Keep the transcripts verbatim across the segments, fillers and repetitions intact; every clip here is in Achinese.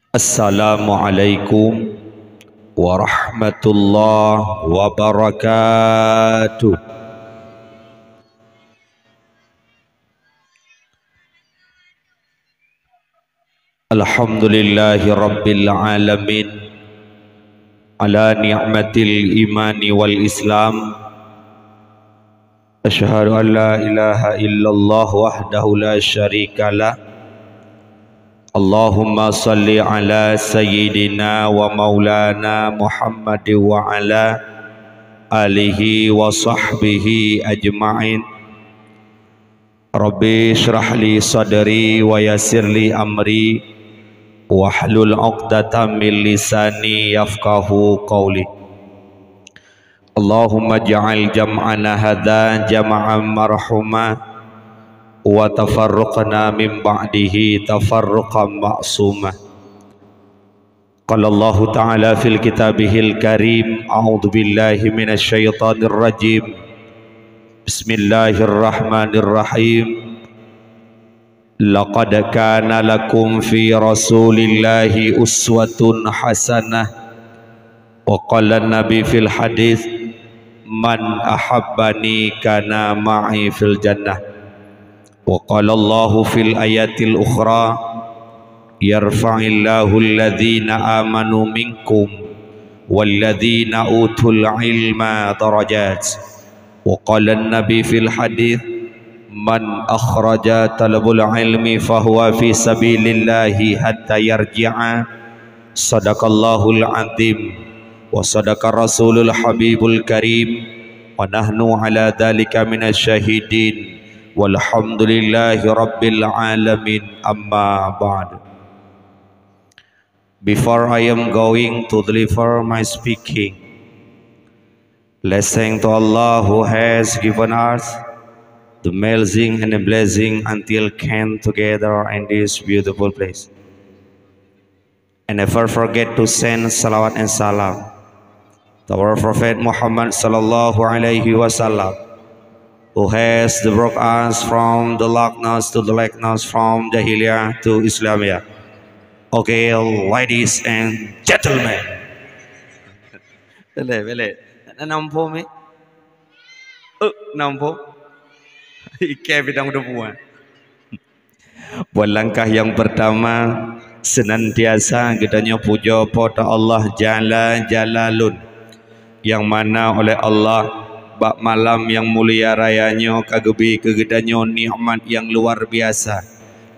Assalamualaikum warahmatullahi wabarakatuh. Alhamdulillahi rabbil alamin, ala ni'matil imani wal islam. Asyhadu an la ilaha illallah wahdahu la syarikalah. Allahumma salli ala sayyidina wa maulana Muhammad wa ala alihi wa sahbihi ajma'in. Rabbi syrah li sadri wa yassir li amri wahlul 'uqdatam min lisani yafqahu qawli. Allahumma ja'al jam'ana hadza jam'an marhuma wa tafarruqana min ba'dihi tafarruqan ma'suma. Qala Allahu ta'ala fil kitabihil karim, a'udzu billahi minasy syaithanir rajim. Bismillahirrahmanirrahim. Laqad kana lakum fi Rasulillahi uswatun hasanah. Wa qala Nabi fil hadits, "Man ahabbani kana ma'i fil jannah." Wa qala Allahu fil ayatil ukhra, "Yarfa'illahu alladhina amanu minkum walladhina utul ilma darajat." Wa qala Nabi fil hadits, "Man akhraja talabul ilmi fahuwa fi sabilillahi hatta yarji'a." Sadaqallahul azim wa sadaqa rasulul habibul karim, wa nahnu ala dzalika minasy syahidin, walhamdulillahi rabbil alamin, amma ba'd. Before I am going to deliver my speaking, let's thank to Allah who has given us the amazing and a blessing until came together in this beautiful place. And never forget to send salawat and salam to our Prophet Muhammad sallallahu alaihi wasallam, who has brought us from the darkness to the lightness, from jahiliyah to Islamiyah. Okay, ladies and gentlemen. Boleh, boleh. Nak nampak, eh? Eh, nampak? Ikai bidang udah buat. Buat langkah nyang peurtama, seunantiasa geutanyoe pujoe Po teu Allah Jalla Jalalun, nyang mana oleh Allah bak malam nyang mulia raya nyoe ka geubri keu geutanyoe nikmat nyang luar biasa,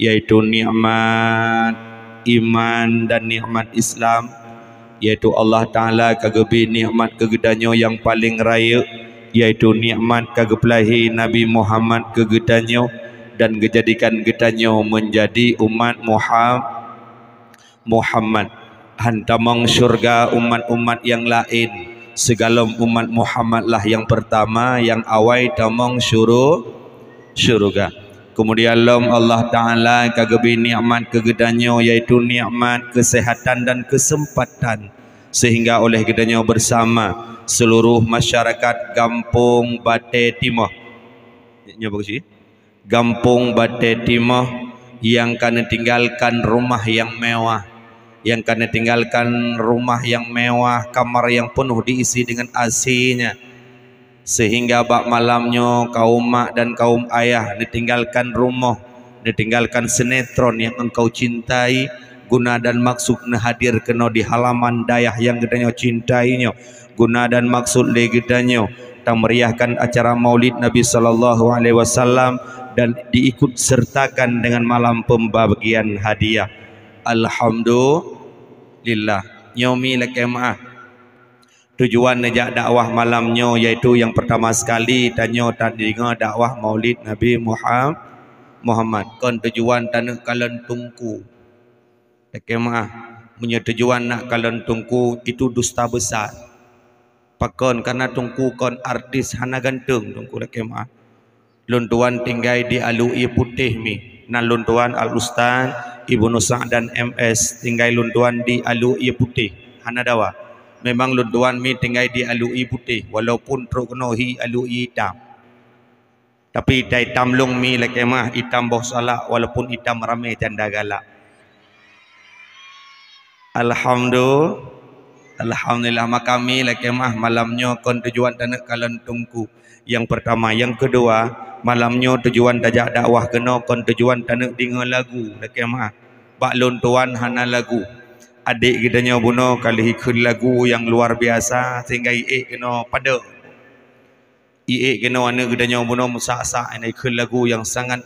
yaitu nikmat iman dan nikmat Islam, yaitu Allah Ta'ala ka geubri nikmat keu geutanyoe nyang paleng rayeuk, yaitu nikmat ka geupeulahé Nabi Muhammad keu geutanyoe dan geujadikan geutanyoe meunjadi umat Muha-, Muhammad. Han tamong syeuruga umat-umat nyang laén, sigohlom umat Muhammad lah nyang peurtama nyang awai tamong syuru-, syeuruga. Keumudian lom Allah Ta'ala ka geubri nikmat keu geutanyoe, yaitu nikmat keuseuhatan dan keuseumpatan, seuhingga oleh geutanyoe beusama seuluruh masyarakat Gampông Batée Timoh, nyoe bagus, Gampông Batée Timoh, nyang ka neutinggalkan rumoh nyang mewah, nyang ka neutinggalkan rumoh nyang mewah, kamar nyang peunoh diisi deungon A C nyan. Seuhingga bak malam nyoe kaum mak dan kaum ayah neutinggalkan rumoh, neutinggalkan sinetron nyang engkau cintai, guna dan maksud neuhadir keunoe di halaman dayah nyang geutanyoe cintai nyoe, guna dan maksud lé geutanyoe tameriahkan acara Maulid Nabi sallallahu alaihi wasallam dan diikut sertakan dengan malam pembagian hadiah. Alhamdulillah. Nyoe mi lakée meu'ah. Tujuan neujak dakwah malam nyoe yaitu nyang peurtama sekali tanyoe tadeungoe dakwah Maulid Nabi Muha-, Muhammad. Kon tujuan taneuk kalon teungku. Lakée meu'ah, meunyoe tujuan nak kalon teungku, itu dusta besar. Pakon? Karena teungku kon artis hana ganteng, teungku lakée meu'ah. Lôn tuan tinggai di Alue Putéh mi. Nan lôn tuan Al Ustaz Ibnu Sa'dan M S tinggai lôn tuan di Alue Putéh. Hana dawa. Memang lôn tuan mi tinggai di Alue Putéh, walaupun trok keunoe hi Alue Itam. Tapi tai itam lôn mi lakée meu'ah, itam boh salak, walaupun itam ramé janda galak. Alhamdu-, Alhamdulillah, maka mi lakée meu'ah malam nyoe kon tujuan taneuk kalon teungku. Nyang pertama, nyang keudua, malam nyoe tujuan tajak dakwah keunoe kon tujuan taneuk deungoe lagu lakée meu'ah. Bak lôn tuan hana lagu. Adék geutanyoe bunoe ka lheueh ikheun lagu nyang luar biasa sehingga iék keunoe padub. Iék keunoe aneuk geutanyoe bunoe meusak-sak, iék kheun lagu nyang sangat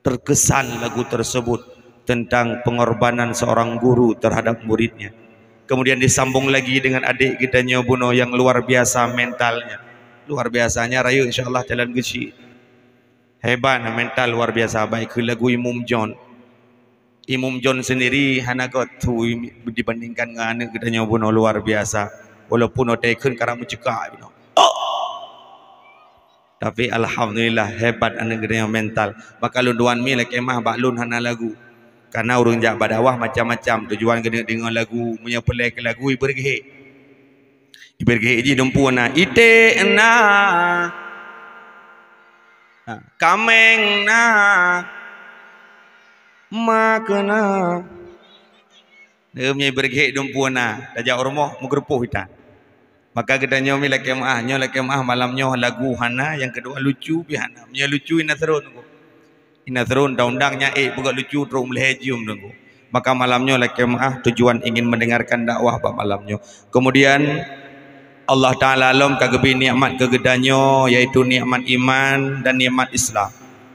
terkesan, lagu tersebut tentang pengorbanan seorang guru terhadap muridnya. Kemudian disambung lagi dengan adék geutanyoe bunoe nyang luar biasa mentalnya. Luar biasanya rayeuk, insya Allah calon geuchik. Hebat mental luar biasa, baik keu lagu Imum John. Imum John sendiri hana göt tu dibandingkan ngon aneuk geutanyoe bunoe luar biasa. Walaupun watée kheun karang meucekak bunoe. Oh! Tapi alhamdulillah hebat aneuk geutanyoe mental. Maka lôn tuan mi lakée meu'ah bak lôn hana lagu. Karena ureuëng jak bak dakwah macam-macam, tujuan geuneuk deungoe lagu, meunyoe peureulée keu lagu ibeureuguek. Ibeureuguek jih dumpeue na, iték na. Ha, kaméng na. Ma keu na. Neu meunyoe ibeureuguek dumpeue na, tajak u rumoh meugeureupoh itan. Maka geutanyoe mi lakée meu'ah, nyoe lakée meu'ah malam nyoe lagu hana, nyang keudua lucu pih hana. Meunyoe lucu inan seurôn teungku. Inan seurôn ta undang nyan ék peugah lucu trok meulhée jeuem teungku. Maka malam nyoe lakée meu'ah tujuan ingin mendengarkan dakwah bak malam nyoe. Kemudian Allah Ta'ala lom ka geubri nikmat keu geutanyoe, yaitu nikmat iman dan nikmat Islam.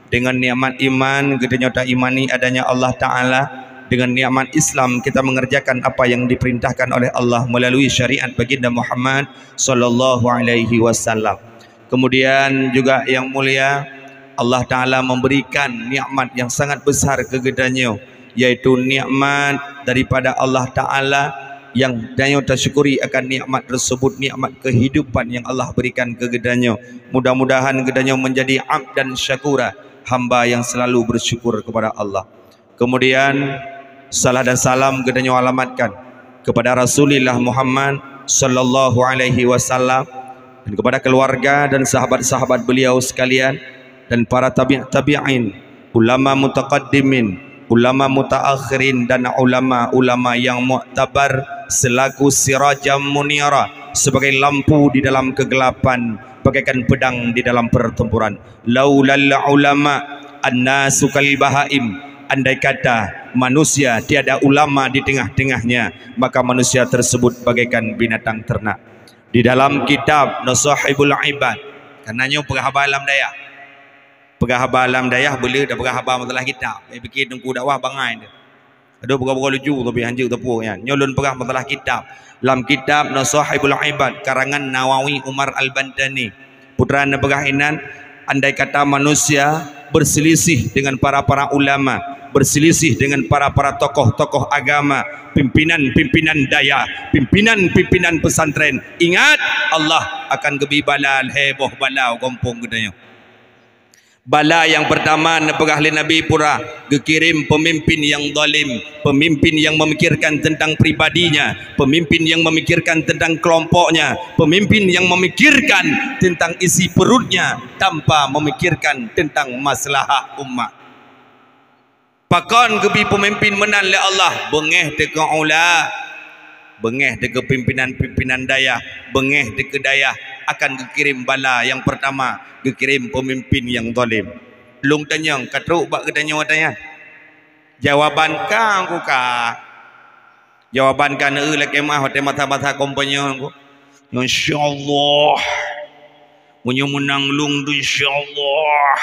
Dengan nikmat iman, geutanyoe taimani adanya Allah Ta'ala. Dengan nikmat Islam, kita mengerjakan apa yang diperintahkan oleh Allah melalui syariat Baginda Muhammad sallallahu alaihi wasallam. Kemudian juga yang mulia, Allah Ta'ala memberikan nikmat yang sangat besar keu geutanyoe, yaitu nikmat daripada Allah Ta'ala yang tanyoe tasyukuri akan nikmat tersebut, nikmat kehidupan yang Allah berikan keu geutanyoe. Mudah-mudahan geutanyoe menjadi abdan syakura, hamba yang selalu bersyukur kepada Allah. Kemudian, salah dan salam geutanyoe alamatkan kepada Rasulullah Muhammad sallallahu alaihi wasallam dan kepada keluarga dan sahabat-sahabat beliau sekalian dan para tabi' tabi'in, ulama mutaqaddimin, ulama mutaakhirin dan ulama-ulama yang muktabar selaku sirajam munira, sebagai lampu di dalam kegelapan, bagaikan pedang di dalam pertempuran. Laulal ulama, annasu kal bahaim. Andai kata manusia tiada ulama di tengah-tengahnya, maka manusia tersebut bagaikan binatang ternak. Di dalam kitab Nasahibul Ibad, karena nyoe peugah haba lam dayah. Peugah haba lam dayah, boleh dah peugah haba masalah kitab. Saya fikir teungku dakwah bangai tu. Aduh, buka-buka lucu, tapi hanjeuet teupeue nyan. Nyoe lôn peugah masalah kitab. Lam kitab Nasahibul Ibad, karangan Nawawi Umar Al-Bantani. Putra neupeugah inan, andai kata manusia berselisih dengan para-para ulama, berselisih dengan para-para tokoh-tokoh agama, pimpinan-pimpinan dayah, pimpinan-pimpinan pesantren, ingat, Allah akan geubri bala lhée boh bala u gampông geutanyoe. Bala nyang peurtama neupeugah lé Nabi Pura, geukirém peumimpén nyang zalim, peumimpén nyang memikirkan tentang pribadinya, peumimpén nyang memikirkan tentang kelompoknya, peumimpén nyang memikirkan tentang isi perutnya tanpa memikirkan tentang maslahah umat. Pakon geubri peumimpén meunan lé Allah? Beungéh teuh keu ula, beungéh teuh keu pimpinan-pimpinan dayah, beungéh teuh keu dayah akan geukirém bala nyang peurtama, geukirém peumimpén nyang zalim. Lôn tanyong, ka trok bak geutanyoe watée nyan? Jawaban ka, ku ka. Jawaban ka neu lakée meu'ah watée masa-masa kampanye, ku. Insya Allah. Meunyoe meunang lôn tu, insya Allah.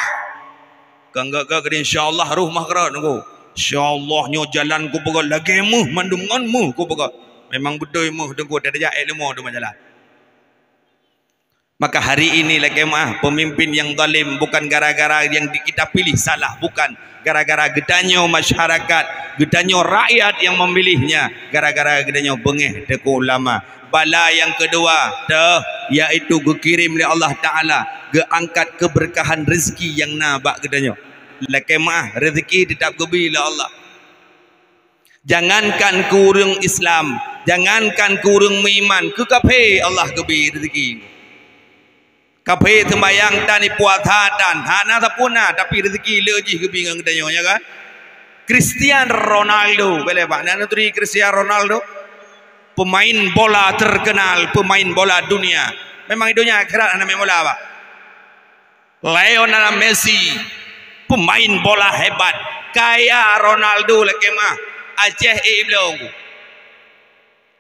Kan gak-gak keu insya Allah roh mah keurot, ku. Insya Allah nyoe jalan kupeugah lagée méuh mandum ngon méuh kupeugah. Memang beutôi méuh, teungku, tajak ék leumo teuma jalan. Maka hari ini lakée meu'ah, pemimpin yang zalim bukan gara-gara yang di-, kita pilih salah, bukan. Gara-gara geutanyoe masyarakat, geutanyoe rakyat yang memilihnya, gara-gara geutanyoe beungéh teuh keu ulama. Bala yang kedua, teuh, yaitu geukirém lé Allah Ta'ala, geuangkat keberkahan rezeki yang na bak geutanyoe. Lakée meu'ah, rezeki teutap geubri lé Allah. Jangankan keu ureuëng Islam, jangankan keu ureuëng meuiman, keu kafé Allah geubri rezeki. Kafé seumbahyang tan, puasa tan, hana sapeue na, tapi rezeki le jih geubri ngon geutanyoe, ya kan? Cristiano Ronaldo, boleh, Pak? Nak neuturi Cristiano Ronaldo? Pemain bola terkenal, pemain bola dunia. Memang di dunia akhirat hana main bola, Pak. Lionel Messi, pemain bola hebat. Kaya Ronaldo lakée meu'ah. Aceh, eh, ibloe.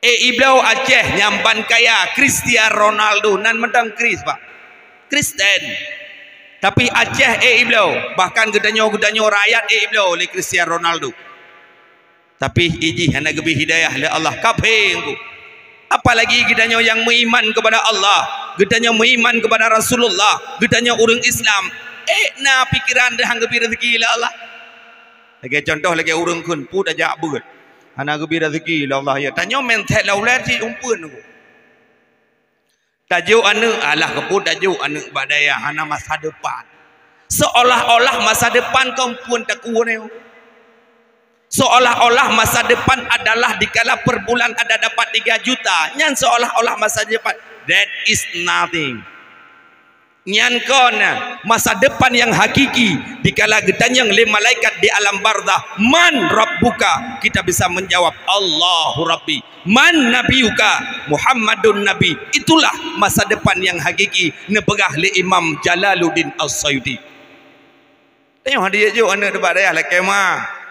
Eh, ibloe Aceh nyang ban kaya, Cristiano Ronaldo, nan mantong Chris, Pak. Kristen. Tapi Aceh, eh, ibloe, bahkan geutanyoe, geutanyoe rakyat, eh, ibloe lé Cristiano Ronaldo. Tapi ijih hana geubri hidayah lé Allah, kafé engku. Apalagi geutanyoe nyang meuiman kepada Allah, geutanyoe meuiman kepada Rasulullah, geutanyoe ureuëng Islam. Eh, na pikiran deuh han geubri rezeki lé Allah. Lagée contoh, lagée ureuëng kheun pu tajak beuet. Hana geubri rezeki lé Allah, ya. Tanyoe mindset lé ulée cit umpeuen. Tajok aneuëk, alah keupeue tajok aneuëk bak dayah, hana masa depan. Seolah-olah masa depan kon phon takue nyoe. Seolah-olah masa depan adalah dikala per bulan ada dapat tiga juta. Nyan seolah-olah masa depan. That is nothing. Nyan kon masa depan nyang hakiki, dikala geutanyong lé malaikat di alam barzah, "Man rabbuka?" Kita bisa menjawab, "Allahu Rabbi." "Man nabiyuka?" "Muhammadun Nabi." Itulah masa depan nyang hakiki, neupeugah lé Imam Jalaluddin As-Suyuti. Tanyoe hana jijok aneuëk teuh bak dayah lakée meu'ah.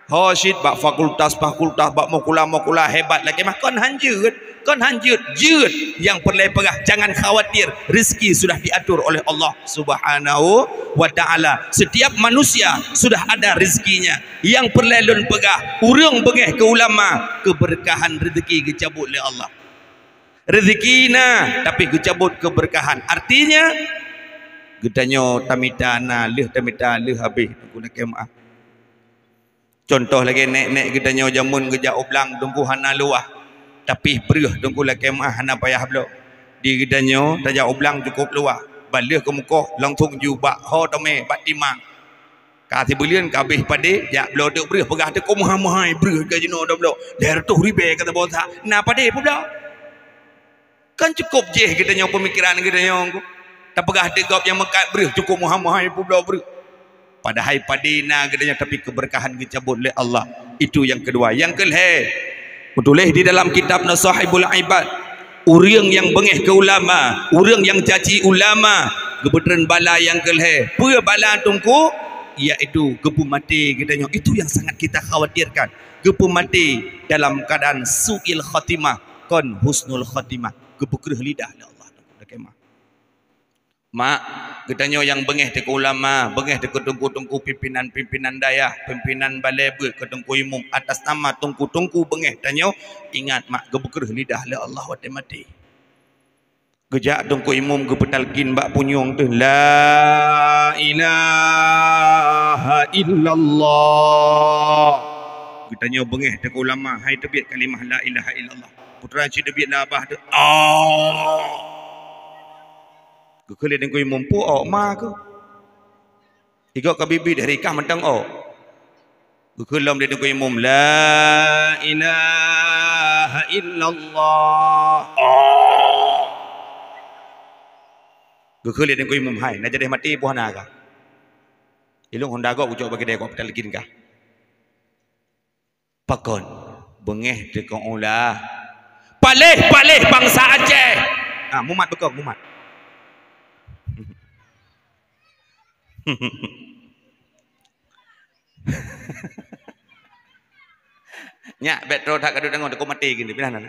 Ho cit bak fakultas-fakultas, bak mukula-mukula hebat lakée meu'ah. Kon han jeuet, kon han jeuet, jeuet. Nyang peureulée peugah, jangan khawatir, rezeki sudah diatur oleh Allah Subhanahu wa Ta'ala. Setiap manusia sudah ada rezekinya. Nyang peureulée lôn peugah, ureuëng beungéh keu ulama, keubeurkahan rezeki geucabot lé Allah. Rezeki na, tapi geucabot keubeurkahan. Artinya, geutanyoe tamita na, lheueh tamita lheueh habéh, Teungku lakée meu'ah. Contoh lagée nék-nék geutanyoe jameun geujak u blang, Teungku, hana luwah, tapi breueh, Teungku lakée meu'ah, hana payah bloe. Di geutanyoe tajak u blang cukôp luwah, ban lheueh keumeukoh langsong jubak ho teumé bak timang. Ka sibuleuen ka habéh padé, jak bloe teuk breueh, peugah teuk, "Kok meuhai-meuhai breueh ka jinoe tabloe? Lhée reutôh ribée ka tabloe sa." Na padé peubloe. Kan cukôp jéh geutanyoe peumikiran geutanyoe. Tapeugah teuk gob nyang meukat breueh, cukôp meuhai-meuhai peubloe breueh. Padahai padé na geutanyoe, tapi keubeurkahan geucabot lé Allah. Itu nyang keudua. Nyang keulhée, meutuléh di dalam kitab Nasaihul Ibad, ureuëng nyang beungéh keu ulama, ureuëng nyang caci ulama, geupeutreun bala nyang keulhée. Peue bala Teungku? Yaitu geupeumaté geutanyoe. Itu yang sangat kita khawatirkan. Geupeumaté dalam keadaan su'il khatimah, kon husnul khatimah. Geupeukreueh lidah lé Allah Teungku lakée meu'ah. Mak, geutanyoe nyang beungéh teuh keu ulama, beungéh teuh keu teungku-teungku pimpinan-pimpinan dayah, pimpinan balée beuet, keu teungku imum, atas nama teungku-teungku beungéh tanyoe, ingat mak, geupeukreueh lidah lé Allah watée maté. Geujak teungku imum geupeutalkin bak punyueng teuh, "La ilaha illallah." Geutanyoe beungéh teuh keu ulama, han teubiet kalimah la ilaha illallah. Putra cit teubiet la bah teuh, "Oh." Geukheun lé teungku imum, "Peue ôk ma keuh?" Igoe ka biet-biet, hari kah mantong ôk. Geukheun lom lé teungku imum, "La ilaha illallah." Oh. Geukheun lé teungku imum, "Hai, na jadeh maté boh na kah? Ilôn honda gob ucok bagi deh gob talkin kah." Pakon? Beungéh teuh keu ula. Paléh-paléh bansa Aceh. Ah, mumat beukong, mumat. Nyak, bèk troh that ka duek deungoe, takot maté geuh, pinah nan.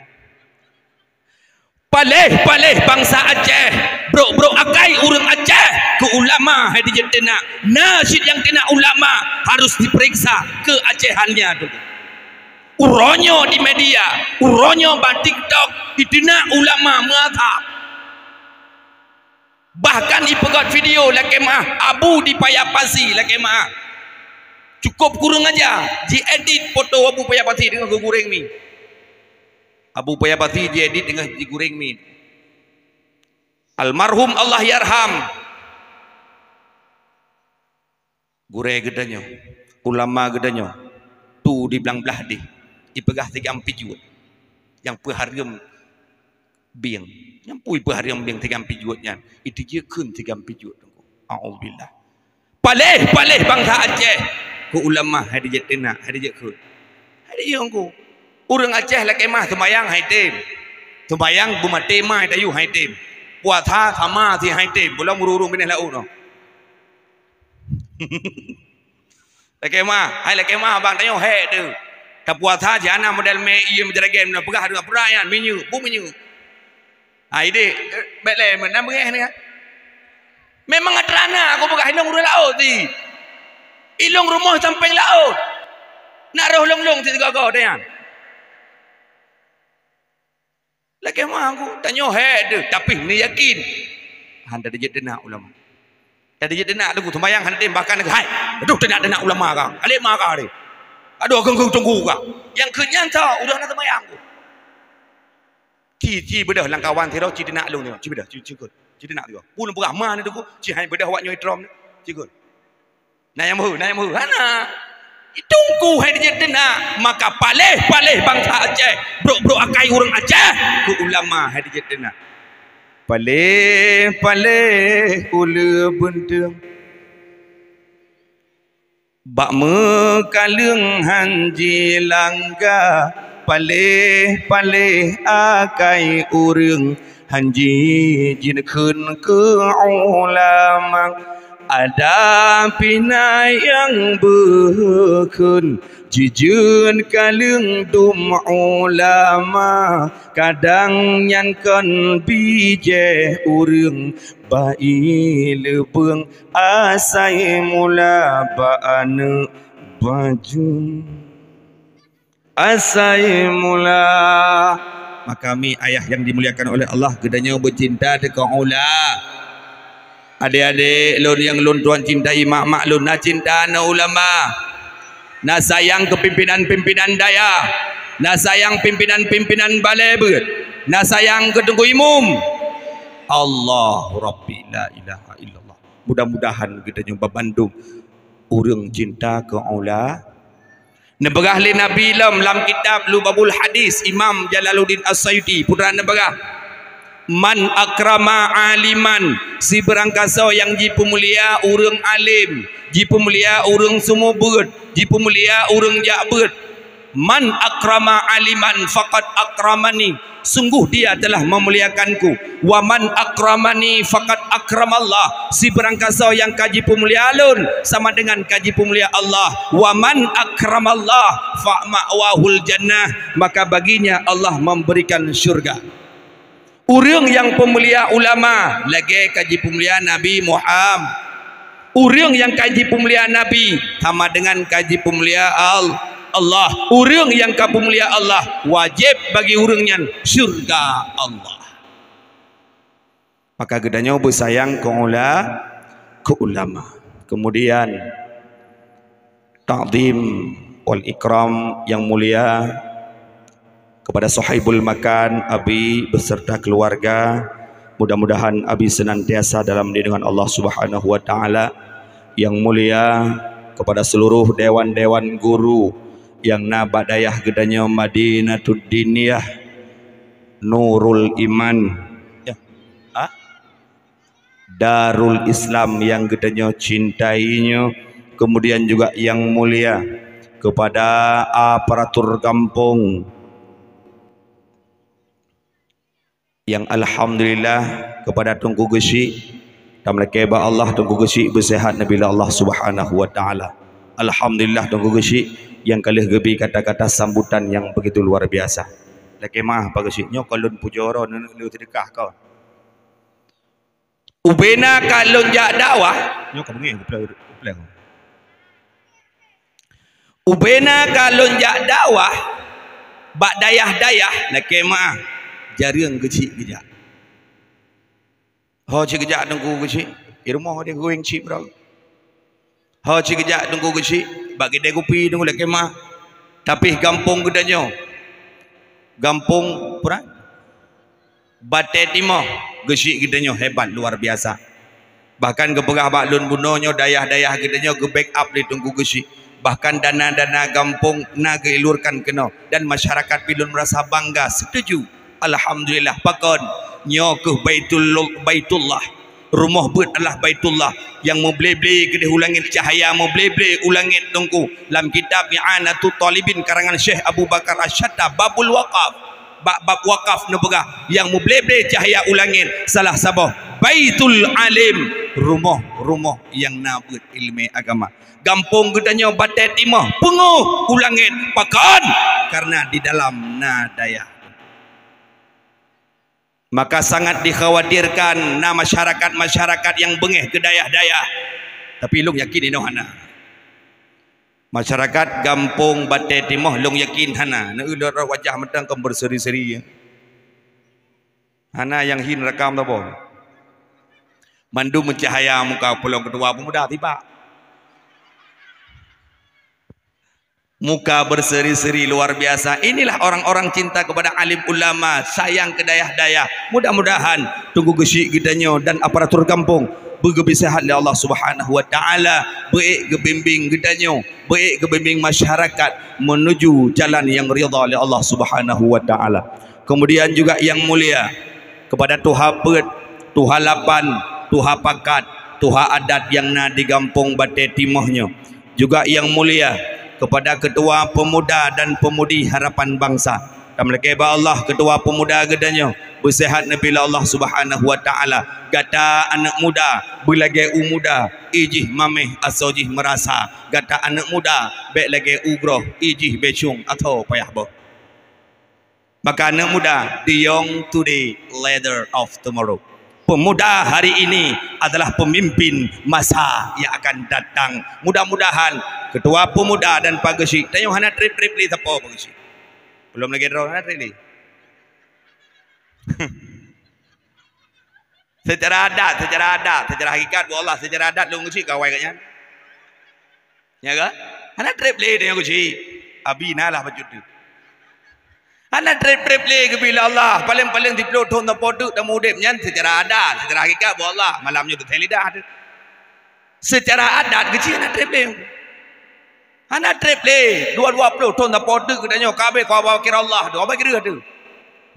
Paléh-paléh bansa Aceh, brok-brok akai ureueng Aceh keu ulama hai dijeuet teunak. Na cit nyang teunak ulama harus diperiksa keuacehannya dulu. Uroe nyoe di media, uroe nyoe bak TikTok, diteunak ulama meuazhab. Bahkan ipeugöt video lakèe meu'ah, Abu di Paya Pasi lakèe meu'ah. Cukôp kureueng aja, jiedit foto Abu Paya Pasi teungoh geugurèng mi. Abu Paya Pasi jiedit teungoh jigurèng mi. Almarhum Allahyarham. Gurèe geutanyoe, ulama geutanyoe, tu di blang blah deh, ipeugah tigam pijuet, nyang peuhareuem bieng. Nyang peue ipeuhareuem bieng tigam pijuet nyan, iteujeue kheun tigam pijuet teungku. A'udzubillah. Paléh-paléh bansa Aceh. Keu ulama hai dijeuet teunak, hai dijeuet kheun. Hai dijeuet Teungku. Ureuëng Aceh lakée mah seumayang hai tem. Seumayang beumaté ma tayue hai tem. Puasa sama si hai tem. Belom ureuëng-ureuëng binéh laôt nyoe. Lakée mah, hai lakée mah bang tanyoe hék teuh. Tapuasa jih hana model mé ié meujaragée meunan peugah deungon peuraya minyeuk, bu minyeuk. Ha, idéh, eh, bék lé meunan beungéh ni kan. Memang atra na aku peugah ilong ureuëng laôt ti. Ilong rumoh sampéng laôt. Nak roh long-long ti sigoe-goe teuh nyan. Lakée meuanggu, tanyoe hék deuh, tapi neuyakin. Han tajeuet teunak ulama. Tajeuet teunak teungku, seumayang han tem, bahkan hai, aduh teunak-teunak ulama ka. Alék ma ka deh. Aduh geng-geng teungku ka. Nyang keu nyan tho, udah na seumayang ku. Ci, ci beudôh lam kawan sidroe, ci teunak lôn nyoe, ci beudôh, ci, ci kheun. Ci teunak sidroe. Pun peugah ma ni teungku, ci hai beudôh awak nyoe itrom ni. Ci kheun. Na nyang meuheuh, na nyang meuheuh. Hana. Teungku hai dijeuet teunak, maka paléh-paléh bansa Aceh, brok-brok akai ureuëng Aceh, keu ulama hai dijeuet teunak. Paléh-paléh uleue beunteueng. Bak meukaleueng han jilangga, paléh-paléh akai ureuëng han jijikheun keu ulama. Ada pih na nyang beukheun jijeuet kaleueng dum ulama, kadang nyan kon bijéh ureuëng bak ié leubeueng asai mula bak aneuëk bajeueng. Asai mula. Maka mi ayah yang dimuliakan oleh Allah, geutanyoe beucinta teuka ula. Adék-adék lôn nyang lôn tuan cintai, mak-mak lôn na cinta na ulama. Na sayang keu pimpinan-pimpinan dayah. Na sayang pimpinan-pimpinan balée beuet. Na sayang keu teungku imum. Allahu Rabbi, la ilaha illallah. Mudah-mudahan geutanyoe babandum ureuëng cinta keu ula. Neupeugah lé Nabi lom lam kitab Lubabul Hadis Imam Jalaluddin As-Sayuti, putra neupeugah, "Man akrama aliman," sibeurangkasoe nyang jipeumulia ureuëng além, jipeumulia ureuëng seumeubeuet, jipeumulia ureuëng jak beuet. "Man akrama aliman faqad akramani." Sungguh dia telah memuliakanku. "Wa man akramani faqad akramallah." Sibeurangkasoe nyang ka jipeumulia lôn sama dengan ka jipeumulia Allah. "Wa man akramallah fa ma'wahul jannah." Maka baginya Allah memberikan syurga. Ureuëng nyang peumulia ulama lagée ka jipeumulia Nabi Muhammad. Ureuëng nyang ka jipeumulia Nabi sama dengan ka jipeumulia Al-, Allah. Ureuëng nyang ka peumulia Allah, wajéb bagi ureuëng nyan syurga Allah. Maka geutanyoe beusayang keu ula-, keu ulama. Kemudian, takzim wal ikram yang mulia kepada sahibul makan, Abi beserta keluarga. Mudah-mudahan Abi senantiasa dalam lindungan Allah Subhanahu wa Ta'ala. Yang mulia kepada seluruh dewan-dewan guru yang na bak dayah geutanyoe Madinatud Diniyah Nurul Iman. Ya. Ha? Darul Islam yang geutanyoe cintai nyoe, kemudian juga yang mulia kepada aparatur gampông yang alhamdulillah kepada Teungku Geuchik, tameulakée bak Allah Teungku Geuchik beusehat neubilah Allah Subhanahu wa Ta'ala. Alhamdulillah Teungku Geuchik yang ka lheueh geubri kata-kata sambutan yang begitu luar biasa. Lakée meuah Pak Geuchik, nyoe kon lôn pujoe droeneuh, lôn seudeukah kon. Ubena ka lôn jak dakwah. Nyoe ka beungéh, geuplai, geuplai. Ubena ka lôn jak dakwah bak dayah-dayah, lakée meuah, jareueng Geuchik geujak. Ho cit geujak Teungku Geuchik, di rumoh di Gueng cit bro. Ho cit geujak Teungku Geuchik, bak keudè kupi Teungku lakée meuah. Tapi gampông geutanyoe, gampông peurang, Batée Timoh, Geuchik geutanyoe hebat luar biasa. Bahkan geupeugah bak lôn bunoe nyoe dayah-dayah geutanyoe geu-backup lé Teungku Geuchik. Bahkan dana-dana gampông na geuilurkan keunoe dan masyarakat pih lôn merasa bangga, setuju. Alhamdulillah, pakon? Nyoe kheueh Baitul-, Baitullah. Rumoh beuet adalah Baitullah nyang meuble-ble keudeh u langét, cahya meuble-ble u langét, Teungku. Lam kitab I'anatut Talibin karangan Syekh Abu Bakar Asy-Syatta, babul wakaf, bak bab wakaf neupeugah, nyang meuble-ble cahya u langét salah saboh Baitul Alim, rumoh-rumoh nyang na beuet ileumèe agama. Gampông geutanyoe batée timoh peungeuh u langét, pakon? Karena di dalam na dayah. Maka sangat dikhawatirkan na masyarakat-masyarakat nyang beungéh keu dayah-dayah. Tapi lôn yakin inoe hana. Masyarakat gampông batée timoh lôn yakin hana. Neueu lôn rot wajah mantong kon beuseri-seri. Hana nyang hin rakam saboh. Mandum meucahya muka, peulom ketua pemuda tiba. Muka berseri-seri luar biasa. Inilah orang-orang cinta kepada alim ulama, sayang ke dayah-dayah. Mudah-mudahan Teungku Geuchik geutanyoe dan aparatur gampông beugeubri seuhat lé Allah Subhanahu wa Taala, beuék geubimbing geutanyoe, beuék geubimbing masyarakat menuju jalan nyang ridha lé Allah Subhanahu wa Taala. Kemudian juga yang mulia, kepada tuha peuet, tuha lapan, tuha pakat, tuha adat nyang na di gampông batée timoh nyoe. Juga yang mulia, kepada ketua pemuda dan pemudi Harapan Bangsa. Tameulakée bak Allah, ketua pemuda geutanyoe beuseuhat neupila Allah Subhanahu wa Taala. Gata aneuk muda, beulagée u muda, ijih maméh asoe jih meurasa. Gata aneuk muda, bék lagée u groh, ijih bécong atau payah boh. Maka aneuk muda, the young today, leader of tomorrow. Pemuda hari ini adalah pemimpin masa yang akan datang. Mudah-mudahan ketua pemuda dan Pak Geuchik, tanyoe hana treb-treb lé sapo Pak Geuchik. Belum lagi droe hana treb lé. Secara adat, secara adat, secara hakikat buet Allah, secara adat lôn Geuchik kawai kat nyan. Ya kan? Hana treb lé tanyoe Geuchik. Abi na lah bacut tu. Hana treb-treb lé geubri lé Allah. Paléng-paléng siplôh thon sapo teuk tameuudeb nyan secara adat, secara hakikat buet Allah. Malam nyoe teuthée lidah tu. Secara adat Geuchik hana treb lé. Hana treb lé, dua, dua ploh thon sapo teuk geutanyoe ka abéh keu aba kira Allah tu, aba kira tu.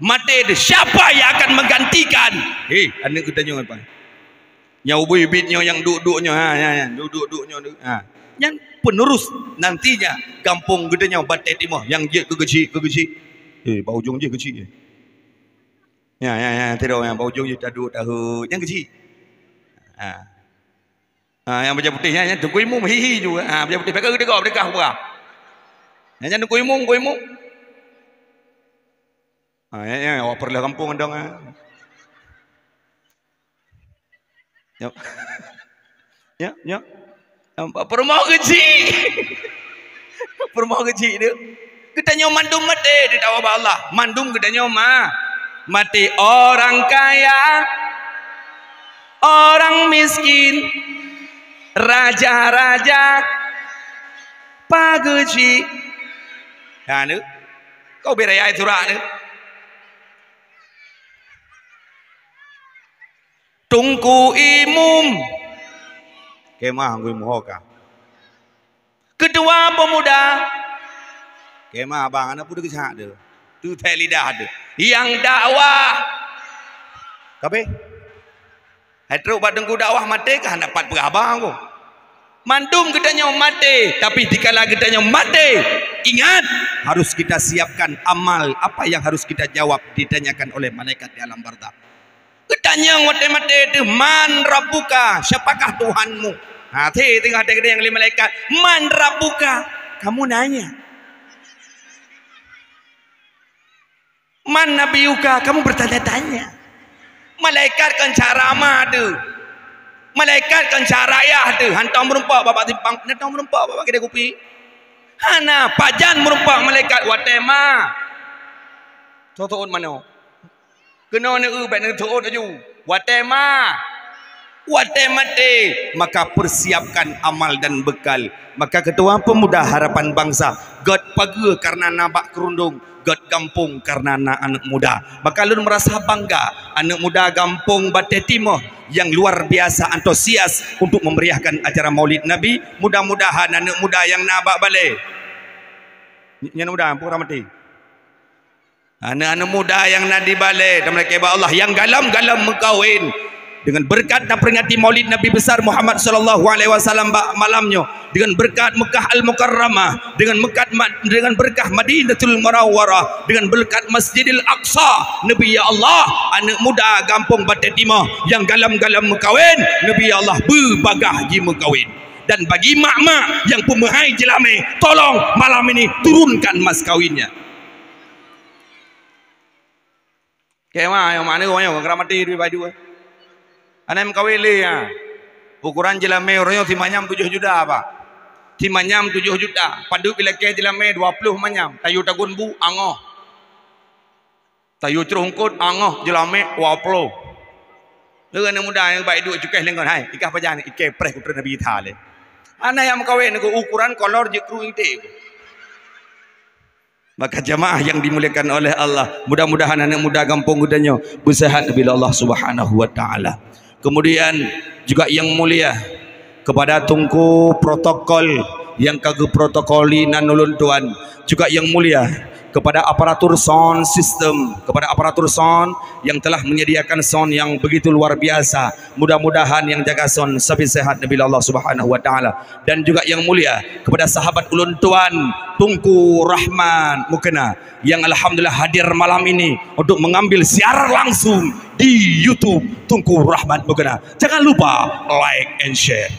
Maté tu, siapa yang akan menggantikan? Hei, aneuk geutanyoe apa? Nyang ubit-ubit nyoe, nyang duek-duek nyoe, ha, ha, ha, duek-duek nyoe, ha. Nyan penerus nantinya gampông geutanyoe batée timoh nyang jeuet keu Geuchik, keu Geuchik. Hei, bak ujong jih Geuchik. Ya, ya, ya, tiroe nyang bak ujong jih taduek tahe nyang Geuchik. Ha. Ha, nyang bajée putéh nyan, nyan Teungku Imum, hi, hi ju. Ha, bajée putéh pakai geudeungoe, beudeukah buah. Nyan, nyan Teungku Imum, Teungku Imum. Ha, nyan, nyan, awak peureulèe gampông dong, ha. Nyo. Nyo, nyo. Nampak peurumoh Geuchik. Peurumoh Geuchik tu. Geutanyoe mandum maté di tawa bak Allah. Mandum geutanyoe ma-, maté. Orang kaya, orang miskin, raja-raja, Pak Geuchik. Ha, ni. Kau berai ai surat ni. Teungku Imum. Kemah Teungku Imum ho ka. Ketua pemuda. Kemah abang, aneuk peue geujak tu? Tu thèe lidah tu. Nyang dakwah. Kabeh. Hai trok bak teungku dakwah maté kah, hana pat peugah abang ko. Mandum geutanyoe maté, tapi dikala geutanyoe maté, ingat, harus kita siapkan amal apa yang harus kita jawab ditanyakan oleh malaikat di alam barzakh. Geutanyong watèe maté teuh, "Man rabbuka?" Siapakah Tuhanmu? Ha, teuh teungoh teukeudeh nyang lé malaikat, "Man rabbuka?" Kamu nanya. "Man nabiyuka?" Kamu bertanya-tanya. Malaikat kon cara ma teuh. Malaikat kon cara yah teuh. Hantom meureumpok bak simpang, hantom meureumpok bak keudè kupi. Hana, pajan meureumpok malaikat watèe ma. Tho-tho ôn manoe. Keunoe neu-eu bèk neuteuôt laju. Watèe ma, watèe maté, maka persiapkan amal dan bekal. Maka Ketua Pemuda Harapan Bangsa, gèt pageue kareuna na bak keurundong, gèt gampông kareuna na aneuk muda. Maka lôn meurasa bangga, aneuk muda gampông Batèe Timoh nyang luar biasa antusias untuk memeriahkan acara Maulid Nabi. Mudah-mudahan aneuk muda nyang na bak balè, nyan muda, peue ramaté. Aneuk-aneuk muda nyang na di balè, tameulakèe bak Allah, nyang galom-galom meukawen, Dengan berkat taperingati Maulid Nabi Besar Muhammad sallallahu alaihi wasallam bak malam nyoe, dengan berkat Mekah Al-Mukarramah, dengan mekat ma-, dengan berkah Madinatul Munawwarah, dengan berkat Masjidil Aqsa, Nabi ya Allah, aneuk muda gampông Batée Timah nyang galam-galam meukawen, Nabi ya Allah, beubagaih jimeukawen. Dan bagi mak-mak nyang peumeuhai jeulamé, tolong malam ini turunkan mas kawinnya. Kema, nyang mana orang yang keramati di baju, eh? Aneuk meukawen lé, ya. Ukuran jeulamé uroe nyoe simanyam tujoh juta, Pak. Simanyam tujoh juta. Padub ilakée jeulamé dua ploh manyam. Tayue tagun bu, angoh. Tayue crôh eungkôt, angoh, jeulamé dua ploh. Lé aneuk muda nyang baik duek cukéh lengon, hai, ikah pajan, ikée preh kutreun Nabi Isa lé. Aneuk nyang meukawen nyoe ukuran kolor jeuet krueng iték. Maka jamaah yang dimuliakan oleh Allah, mudah-mudahan aneuk muda gampông geutanyoe beuseuhat bila Allah Subhanahu wa Taala. Kemudian juga yang mulia kepada Teungku protokol yang ka geuprotokoli nan ulôn tuan, juga yang mulia kepada aparatur sound system, kepada aparatur sound yang telah menyediakan sound yang begitu luar biasa. Mudah-mudahan yang jaga sound sabe sehat bila Allah Subhanahu wa Taala. Dan juga yang mulia kepada sahabat ulôn tuan Teungku Rahman Mukena yang alhamdulillah hadir malam ini untuk mengambil siaran langsung di YouTube Teungku Rahman Mukena. Jangan lupa like and share.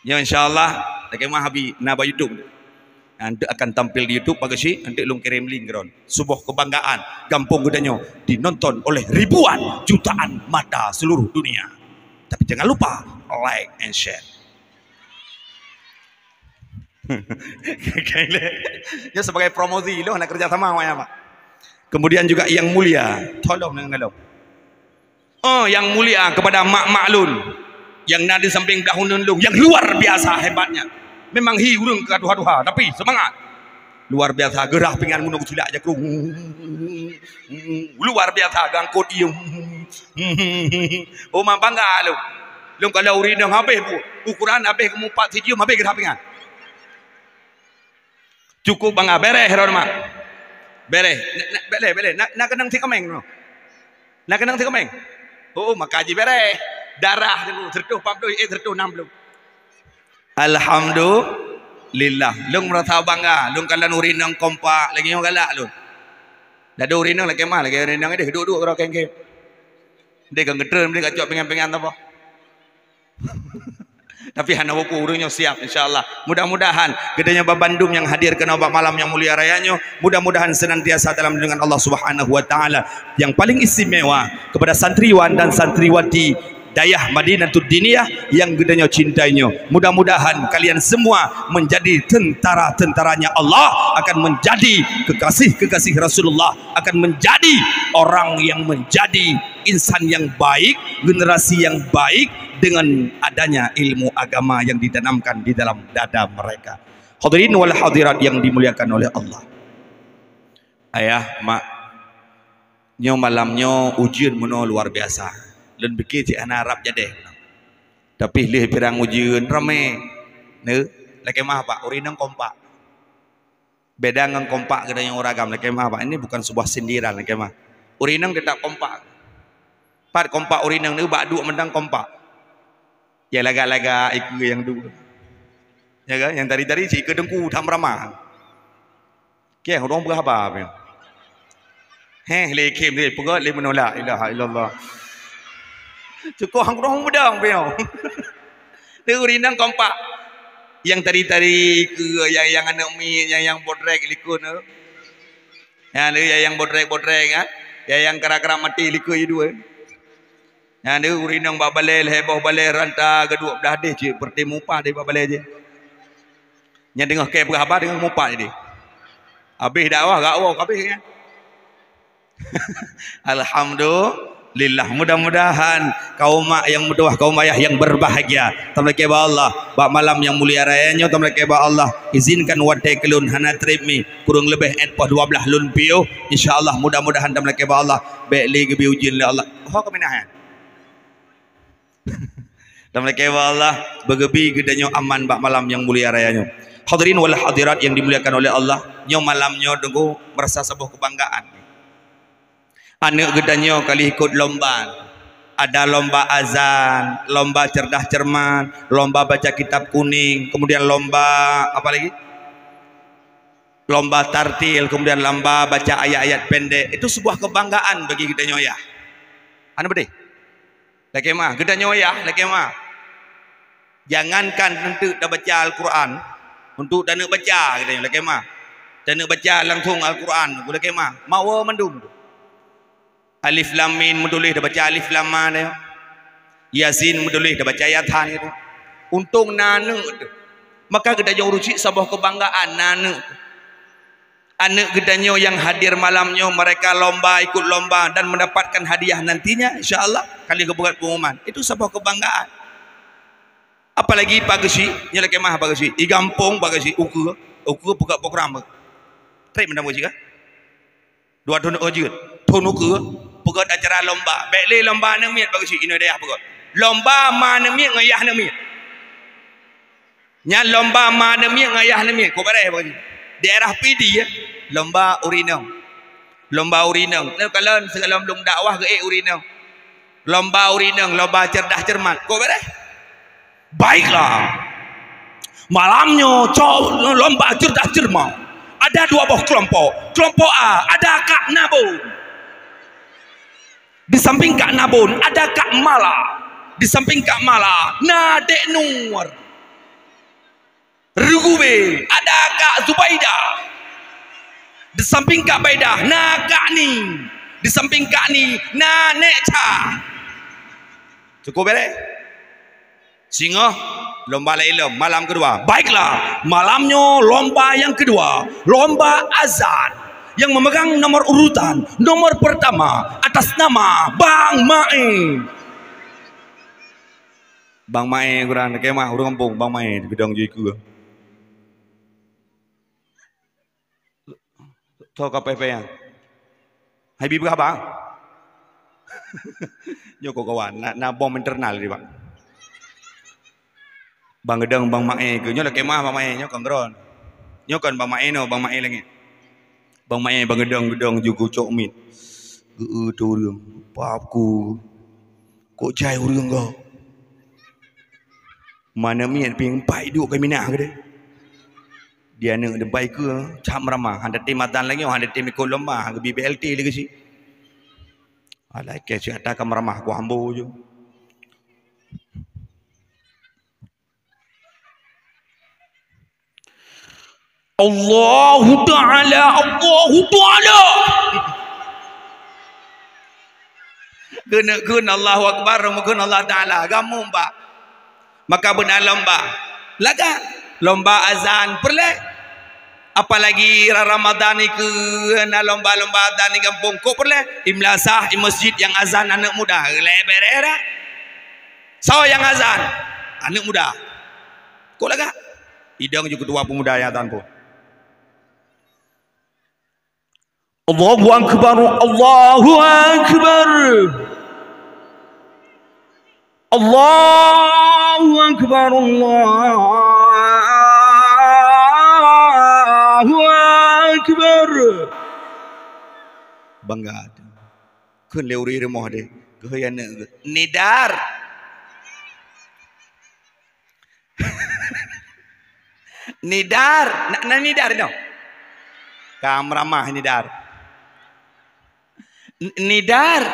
Ya, insya Allah, lagée mah Abi na bak YouTube. Nanti akan tampil di YouTube, bagus sih, nanti lôn kirim link keudroe. Sebuah kebanggaan, gampông geutanyoe dinonton oleh ribuan jutaan mata seluruh dunia. Tapi jangan lupa like and share. Nyoe sebagai promosi, lôn nak kerja sama awak nyan, Pak. Kemudian juga yang mulia, tolong dengan kalau. Oh, yang mulia kepada mak-mak lôn yang na di samping dahun lôn, yang luar biasa hebatnya. Memang hi ureuëng ka tuha-tuha, tapi semangat. Luar biasa, geurah pingan meunong silak jakru. Luar biasa, gangkot ieu. Oh, ma bangga lôn. Lôn kalau ureuëng inong habéh bu, ukuran habéh geumupat sijium habéh geurah pingan. Cukup bangga. Bereh, Ron, mak. Bereh. Na, na, bereh, bereh. Na, na keunong si keumeng, no. Na keunong si keumeng. Oh, maka ji bereh. Darah tu, seratus empat puluh, eh, seratus enam puluh. Alhamdulillah. Lôn merasa bangga. Lôn kalon ureuëng inong kompak. Lagée nyoe galak lôn. Dah ada ureuëng inong lagée mah. Lagée ureuëng inong deh. Duduk-duduk keu kengkem. Deh, ka ngeutreun, deh, ka cok pingan-pingan apa. Tapi hana peue-peue, ureuëng nyoe siap, insya Allah. Mudah-mudahan geutanyoe babandum nyang hadir keunoe bak malam nyang mulia raya nyoe, mudah-mudahan senantiasa dalam lindungan Allah Subhanahu wa Taala. Yang paling istimewa kepada santriwan dan santriwati Dayah Madinatud Diniyah yang geutanyoe cintai nyoe. Mudah-mudahan kalian semua menjadi tentara-tentaranya Allah, akan menjadi kekasih-kekasih Rasulullah, akan menjadi orang yang menjadi insan yang baik, generasi yang baik dengan adanya ilmu agama yang ditanamkan di dalam dada mereka. Hadirin wal hadirat yang dimuliakan oleh Allah. Ayah, mak, nyoe malam nyoe ujeuen meunoe luar biasa. Lôn pike cit hana rab jadeh. Tapi lheueh pirang ujeuen ramé. Neu, lagée mah, Pak, ureuëng inong kompak. Beda ngon kompak geutanyoe ureuëng agam, lagée mah, Pak. Ini bukan sebuah sindiran, lagée mah. Ureuëng inong teutap kompak. Pat kompak ureuëng inong neu bak duek mantong kompak. Ya lagak-lagak ikeue nyang duek. Ya kan? Nyang tadi-tadi si ikeue teungku tham ramah. Keh ureuëng peugah haba pih. Heh, lé khem lé peugah lé meunoe la ilaha illallah. Cukôh hang ureuëng beudong pih. Neu ureuëng inong kompak. Nyang tadi-tadi ikeue nyang, nyang aneuk miet, nyang, nyang bodrek likot neu. Nyan lé nyang bodrek-bodrek, ha? Nyang kara-kara maté likot jidua. Nyan lé ureuëng inong bak balée, lhée boh balée ranta, geuduek blah deh cit, peureté mupat deh bak balée jih. Nyan deungoh kée peugah haba, deungoh mupat deh. Habéh dakwah, gak woe, habéh nyan. Alhamdulillah, mudah-mudahan kaum mak yang meutuwah, kaum ayah yang berbahagia, tameulakée bak Allah, bak malam nyang mulia raya nyoe tameulakée bak Allah, izinkan watée keu lôn hana treb mi, kurang leubeh ét poh dua blah lôn piôh. Insya Allah, mudah-mudahan tameulakée bak Allah, bék lé geubi ujeuen lé Allah. Ho keuminah nyan. Tameulakée bak Allah, beugeubri geutanyoe aman bak malam nyang mulia raya nyoe. Hadirin wal hadirat yang dimuliakan oleh Allah, nyoe malam nyoe teungku merasa saboh kebanggaan. Aneuk geutanyoe ka lheueh ikot lomba. Ada lomba azan, lomba cerdas cermat, lomba baca kitab kuning, kemudian lomba apa lagi? Lomba tartil, kemudian lomba baca ayat-ayat pendek. Itu sebuah kebanggaan bagi geutanyoe yah. Hana beudeh? Lakée meu'ah, geutanyoe yah, lakée meu'ah. Jangankan untuk tabaca Al-Quran, untuk taneuk baca geutanyoe lakée meu'ah. Taneuk baca langsung Al-Quran, lakée meu'ah. Mawoe mandum. Alif Lam Mim meutuléh, tabaca Alif Lam Ma nyoe. Yasin meutuléh, tabaca Yasin gitu. Untông na aneuk teuh. Maka geutanyoe ureueng chik saboh kebanggaan na aneuk teuh. Aneuk geutanyoe nyang hadir malam nyoe, mereka lomba, ikut lomba dan mendapatkan hadiah nantinya, insya Allah, ka lheueh geupeugöt pengumuman. Itu saboh kebanggaan. Apalagi Pak Geuchik, nyoe lakée meu'ah Pak Geuchik. Di gampông Pak Geuchik, ukeue, ukeue peugöt program. Trép mantong Pak Geuchik, kan? Dua thôn, oh, jeuet. Thôn ukeue, peugöt acara lomba. Bèk lé lomba aneuk miet Pak Geuchik, inoe dayah peugöt. Lomba ma aneuk miet ngon yah aneuk miet. Nyan lomba ma aneuk miet ngon yah aneuk miet. Kok beureh Pak Geuchik. Daerah Pidie, ya. Lomba ureueng inong. Lomba ureueng inong. Nyoe kalon sigohlom lôn dakwah geuék ureueng inong. Lomba ureueng inong, lomba cerdas cermat. Kok beureh? Baiklah. Malam nyoe, co-, lomba cerdas cermat. Ada dua boh kelompok. Kelompok A, ada Kak Nabon. Di samping Kak Nabon, ada Kak Mala. Di samping Kak Mala, na Dek Nur. Rugube, ada Kak Zubaidah. Di samping Kak Baidah, na Kak Ni. Di samping Kak Ni, na Nek Cha. Cukup beres? Singoh, lomba laén lom, malam kedua. Baiklah, malam nyoe lomba yang kedua, lomba azan. Yang memegang nomor urutan, nomor pertama, atas nama Bang Maé. Bang Maé, kurang kemah ureueng gampông, Bang Maé, geudong ju ikeue. Tho ka payah-payah. Hai bi beurah, Bang. Nyoe kok kawan, na, na bom internal di, Bang. Bang geudong, Bang Maé keu, nyoe lakée meu'ah Bang Maé, nyoe kon droen. Nyoe kon Bang Maé nyoe, Bang Maé langét. Bang Maé, Bang geudong, geudong ju geucok miet. Geu-eu teu ureueng, pap ku. Kok jai ureueng ko? Ma aneuk miet pieng empat duek keu minah keudeh. Di aneuk deumpai keue, cak meuramah. Hana tem azan lagée, hana tem ikot lomba, geubi B L T lagée cit. Alah, keu cit ata ka meuramah ku ambo ju. Allahu Ta'ala, Allahu Ta'ala. Keuneuk kheun Allahu Akbar, meukeun Allah Ta'ala, gamumbak. Maka beuna lomba. Lagak, lomba azan peureulée. Apalagi ra-, Ramadan nikeue na lomba-lomba azan di gampông, kok peureulée? Di meulasah, di masjid nyang azan aneuk muda, lé bereh dah. Soe nyang azan? Aneuk muda. Kok lagak? Idong ju keutua peumuda nyang azan pun. Allahu Akbar, Allahu Akbar. Allahu Akbar, Allahu Akbar. Bangga. Kheun lé ureueng rumoh deh, keuhai aneuk geuh. Nidar. Nidar. Na, na nidar inoe? Ka meuramah nidar. N-, nidar.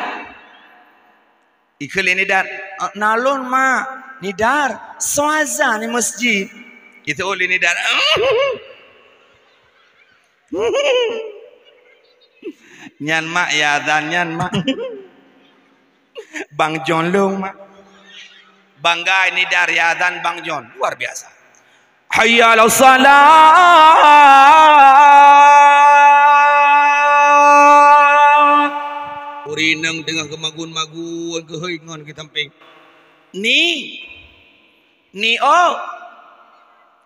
Ikheun lé nidar. "Eh, na lôn, Mak." "Nidar, soe azan di masjid?" Itu lé nidar. Nyan mak ya azan nyan mak. Bang John lôn mak. Bangga nidar ya azan Bang John. Luar biasa. Hayya 'alas shalah. Ureueng inong teungoh geumagun-magun keuhai ngon geusampéng. Ni. Ni, oh.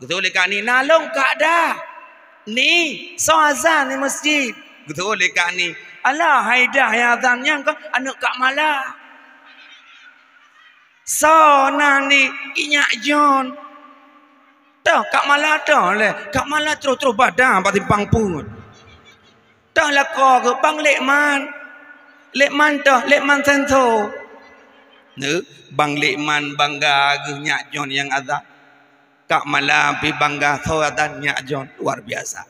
Geutôh lé Kak Ni, "Na lôn Kak dah." "Ni, soe azan di masjid?" Geutôh lé Kak Ni, "Alah, hai dah nyang azan nyan keuh aneuk Kak Mala." "Soe nan ni?" "Inyak John." "Toh, Kak Mala toh lé?" "Kak Mala troh-troh bada bak simpang peuet." Toh lakoe geuh Bang Lekman. Lekman toh, lekman senso. Neu, bang lekman bangga geuh nyak John nyang azan. Kak malam pi bangga soe azan nyak John. Luar biasa.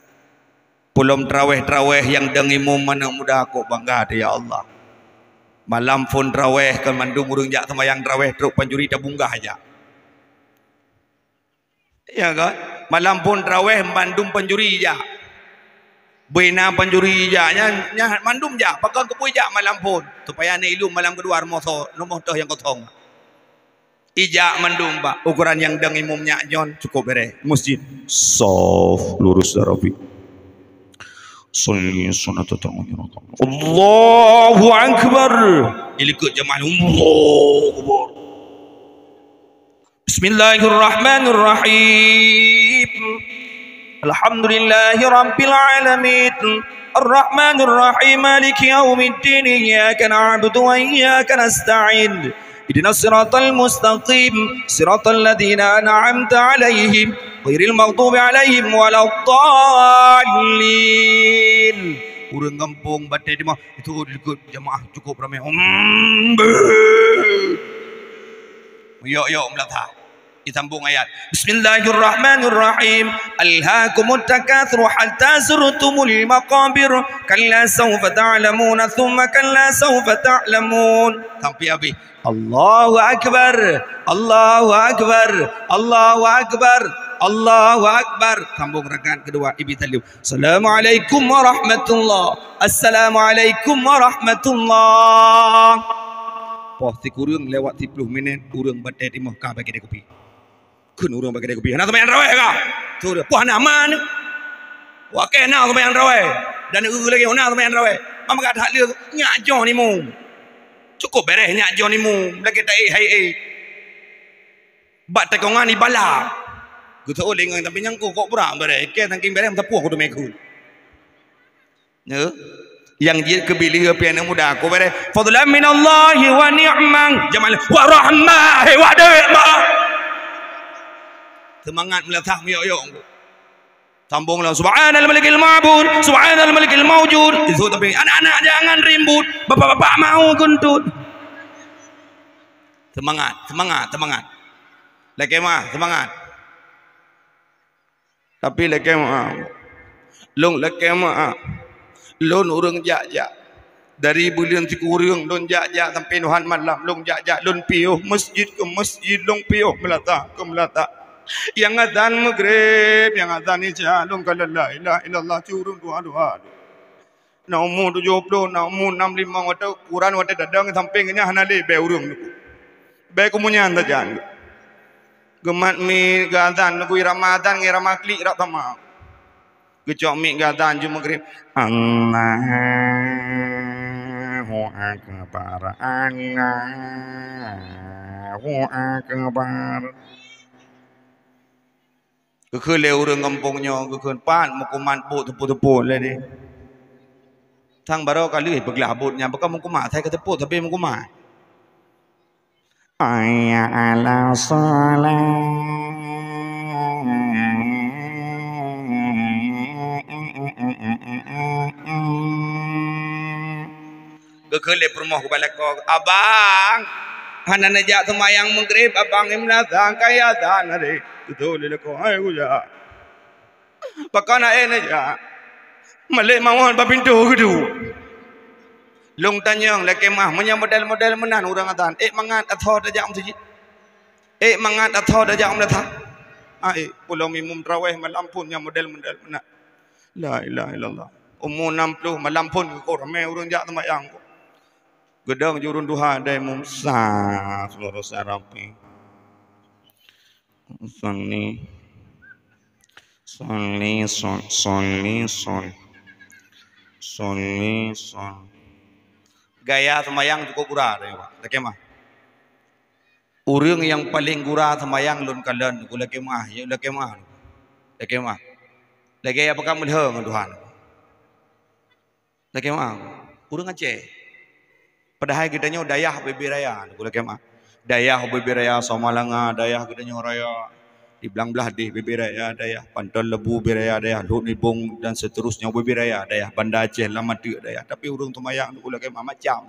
Pulom traweh-traweh nyang deng imum aneuk muda kok bangga teuh, ya Allah. Malam phon traweh kan mandum ureueng jak seumayang traweh trok pancuri tabunggah jak. Ya kan? Malam phon traweh mandum pancuri jak. Beuna pancuri jak nyan, nyan mandum jak. Pakon keupui jak malam phon. Supaya aneuk ilum malam keudua rumoh so, rumoh toh nyang kosong. Ijak mandum bak ukuran nyang deng imum nyak John cukup bereh. Masjid sof lurus rapi. Sholli sunnatat ta'awun. Allahu Akbar. Ilikot jamaah. Allahu Akbar. Bismillahirrahmanirrahim. Alhamdulillahi rabbil alamin. Arrahmanirrahim. Maliki yaumiddin. Iyyaka na'budu wa iyyaka nasta'in. Ihdinas siratal mustaqim. Siratal ladzina an'amta 'alaihim ghairil maghdubi 'alaihim waladdallin. Ureueng gampông batée teuma itu likot jamaah cukup ramé. Umbe. Yok-yok meulata. Disambung ayat. Bismillahirrahmanirrahim. Alhaakumut takatsur hatta zurtumul maqabir. Kalla saufa ta'lamuna tsumma kalla saufa ta'lamun. Sampai habis. Allahu Akbar. Allahu Akbar. Allahu Akbar. Allahu Akbar. Sambung rakaat kedua, Ibi Talib. Assalamualaikum warahmatullah. Assalamualaikum warahmatullah. Poh sikureueng lewat siplôh minét, ureueng batée timoh ka bagi dia kupi. Kheun ureueng bagi dia kupi. Hana seumayang raweh ka? Tu dia. Poh hana man. Wakée na seumayang raweh. Dan ureueng lagi hana seumayang raweh. Mama kata hak lé nyak John imum. Cukup bereh nyak John imum. Lagi tak eh hai eh. Bak tekongan ibala. Geuseuôt lé ngon tapi nyang kok brat bereh. Ke saking bereh meusapoh kudu mekul. Ya. Yang jeuet keu bileu pian muda ku bereh. Fadlan minallahi wa ni'mah. Jamal wa rahmah. He wa dewek ma. Semangat meulasah miyok-yok. Sambung lah. Subhanal malikil ma'bud. Subhanal malikil maujud. Itu tapi anak-anak jangan ribut. Bapak-bapak mau guntur. Semangat, semangat, semangat. Lakée meu'ah, semangat. Tapi lakée meu'ah. Lôn lakée meu'ah. Lôn ureueng jak-jak. Dari buleuen sikureueng lôn jak-jak sampai nuhan malam lôn jak-jak lôn piôh masjid keu masjid lôn piôh meulata keu meulata. Nyang azan maghrib, nyang azan isya lôn kalon la ilaha illallah cureueng dua-dua. Na umu tujoh ploh, na umu nam limong watée ukuran watée dadang sampéng nyan hana lé bée ureueng nyoe. Bée kumunyan sajan. Geumat mi geuazan nyoe irama azan ngon irama klik rab sama. Geucok mi geuazan ju maghrib. Allahu akbar, Allahu akbar. Geukheun lé ureueng gampông nyoe, geukheun pat meukumat buet teupeu-teupeu lé deh. Sang barô ka lheueh peuglah buet nyan, bukon meukumat, asai ka teupeu tapi meukumat. Hayya 'alas shalah. Geukheun lé peurumoh keubalako, "Abang, hana neujak seumayang Maghrib, abang imla sang kaya dan hari." Beutôi lé lakoe, "Hai kujak." Pakon hana neujak? Malek mawöt bak pintoe geuduek. Lôn tanyong lé kemah, meunyoe model-model meunan ureueng azan, ék mangat atho tajak meuseujid? Ék mangat atho tajak meulata? Ah, ék, ulôn imum traweh malam phon nyang model-model meunan. La ilaha illallah. Umu nam ploh malam phon keu ramé ureueng jak seumayang. Geudong jurun duha dai mum sah, seluruh sarapi. Sholli, sholli, sol, sholli, sol. Sholli, sol. Gaya seumayang cukup gura, dah, Pak. Dah kemah. Ureueng nyang paleng gura seumayang lôn kalon, gula kemah, ya, gula kemah. Dah kemah. Lagèe apa kamu lheueh ngon Tuhan? Lakèe meu'ah, ureueng Aceh. Padahai geutanyoe dayah ubé-ubé raya, lakèe meu'ah. Dayah ubé-ubé raya Samalanga, dayah geutanyoe raya. Di blang blah deh bubé raya dayah, Panton Lebu bubé raya dayah, Lhok Nibong dan seterusnya bubé raya dayah, Banda Aceh lam ateueh dayah. Tapi ureuëng seumayang tu lagée macam.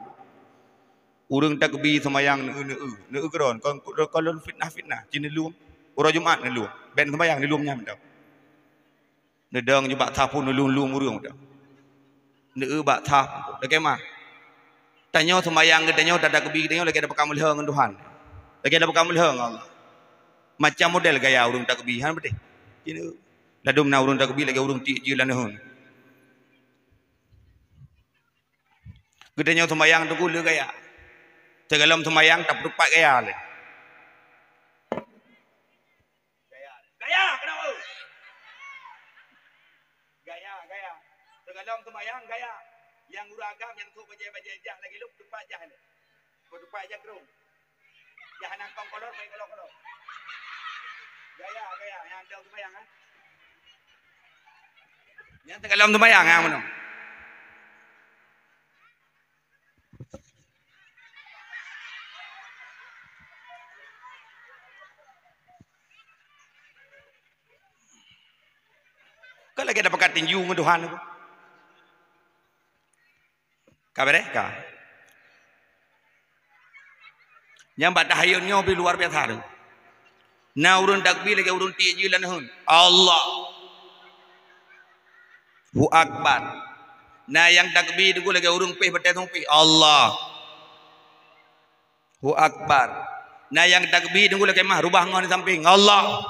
Ureuëng takbi seumayang neu-, neu-, neu-, keudroe, kon, kon, kon lôn fitnah-fitnah, ci neulom. Uroe Jumat neulom. Ben seumayang neulom nyan mantong. Neudong nibak sapu neulom-lom ureuëng mantong. Neu-, bak sapu. Lagée mah. Tanyoe seumayang geutanyoe, tatakbi geutanyoe lagée tapeugah meulheueng ngon Tuhan. Lagée tapeugah meulheueng ngon Allah. Macam model gaya ureuëng takbi, han beuteh. Ci neu-, ladom na ureuëng takbi lagée ureuëng tiek jeue lam nahon. Geutanyoe seumayang teungku le gaya. Teugalom seumayang tapeutupat gaya lé. Gaya, gaya, kenapa? Gaya, gaya. Teugalom seumayang gaya. Nyang ureuëng agam nyang sôk bajée-bajée jah lagée lôn tupat jah lé. Tupat jah krong. Nyang hana kong kolor, main kolor-kolor. Gaya, gaya, nyang dong seumayang, ha? Nyang teugalom seumayang, ha, meunoe. Ka lagée tapeugah tinju ngon Tuhan tu. Ka beureh ka. Nyang bak tahayun nyoe pih luar biasa tu. Na ureuëng takbi lagée ureuëng tiek jeue lam nahon. Allahu Akbar. Na nyang takbi teungku lagée ureuëng péh batée sumpih. Allahu Akbar. Na nyang takbi teungku lagée mah rubah ngon samping. Allahu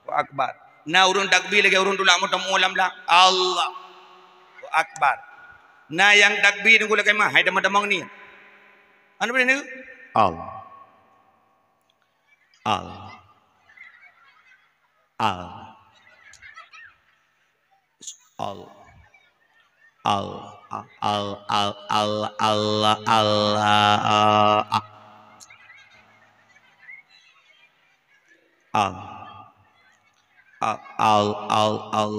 Akbar. Na ureuëng takbi lagée ureuëng tulak meuteumé lam blang. Allahu Akbar. Na nyang takbi teungku lagée mah hai teumé-teumé ni. Anu boleh ni? Al. Al. Al. Al. Al. Al. Al. Al. Al, al, al, al,